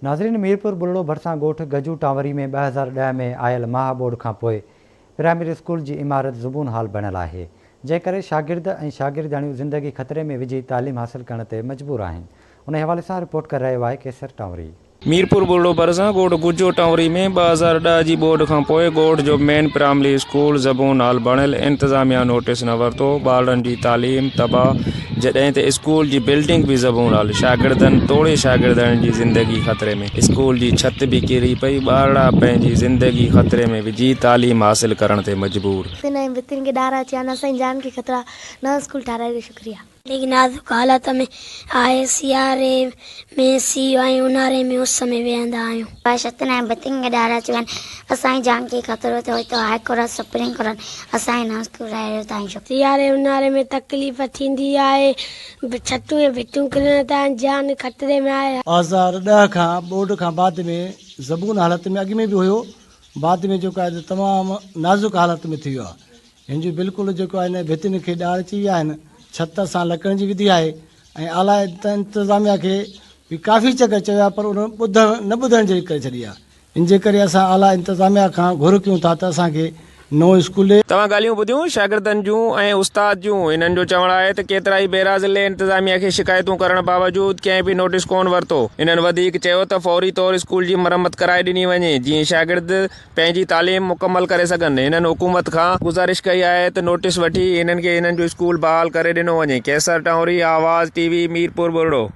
ناظرين ميرپور ٻرڙو ڀرسان ڳوٺ گجو ٽانوري ۾ 2010 ۾ آيل مها ٻوڏ کانپوء پرائمري اسڪول جي عمارت زبون حال بڻيل آهي جنهن ڪري شاگرد ۽ شاگردياڻيون زندگي خطري ۾ وجهي تعليم حاصل ڪرڻ تي مجبور آهن انهي حوالي سان رپورٽ ڪري رهيو آهي قيصر ٽانوري. ميرپور ٻرڙو ڀرسان ڳوٺ گجو ٽانوري ۾ 2010 جي ٻوڏ کانپوء ڳوٺ جو مين پرائمري اسڪول زبون حال بڻيل انتظاميا نوٽيس نه ورتو ٻارڙن جي تعليم تباهه جڏهن ته اسڪول جي بلڊنگ به زبون حال، شاگردن توڙي شاگردياڻين جي زندگي خطري ۾، اسڪول جي ڇت به ڪري پئي، ٻارڙا پنهنجي زندگي خطري ۾ وجهي تعليم حاصل ڪرڻ تي مجبور. ڀتين ۽ ڀتين کي ڏار اچي ويا آهن اسان جي جان کي خطرا نئون اسڪول ٺاهرائي ڏيو شڪريا. ڏيک نازڪ حالت ۾ آهي سياري ۾ سيء ۽ اونهاري ۾ اس ۾ ويهندا آهيون. ڇتن ۽ ڀتين کي ڏار اچي ويا آهن اسان جي جان کي خطرو ٿيو ٿو هاء ڪورٽ سپريم ڪورٽ اسان کي نئون اسڪول ٺاهي ڏيو تائين شڪريا. سياري اونهاري ۾ تڪليف ٿيندي آهي ڇتون ۽ ڀتيون ڪرڻ تائين جان خطري ۾ آهي. 2010 کان ٻوڏ کان بعد ۾ زبون حالت ۾ اڳ ۾ به هيو بعد ۾ جيڪو آهي ته تمام نازڪ حالت ۾ ٿي ويو آهي هن جون بلڪل جيڪو آهي نه ڀتين کي ڏار اچي ويا آهن، ڇت اسان لڪڙن جي وڌي آهي ۽ اعليٰ انتظاميا کي به ڪافي چڪر چيو آهي پر انهن ٻڌڻ نه ٻڌڻ جهڙي ڪري ڇڏي آهي ان جي ڪري اسان اعليٰ انتظاميا کان گهر ڪيون ٿا ته اسان کي نئون اسڪول ڏي. توهان ڳالهيون ٻڌيون شاگردن جون ۽ استاد جون، انهن جو چوڻ آهي ته ڪيترائي ڀيرا ضلعي انتظاميا کي شڪايتون ڪرڻ باوجود ڪنهن به نوٽيس ڪونه ورتو، انهن وڌيڪ چيو ته فوري طور اسڪول جي مرمت ڪرائي ڏني وڃي جيئن شاگرد پنهنجي تعليم مڪمل ڪري سگهن هنن حڪومت کان گذارش ڪئي آهي ته نوٽيس وٺي هنن کي هنن جو اسڪول بحال ڪري ڏنو وڃي قيصر ٽانوري، آواز ٽي وي، ميرپور ٻرڙو.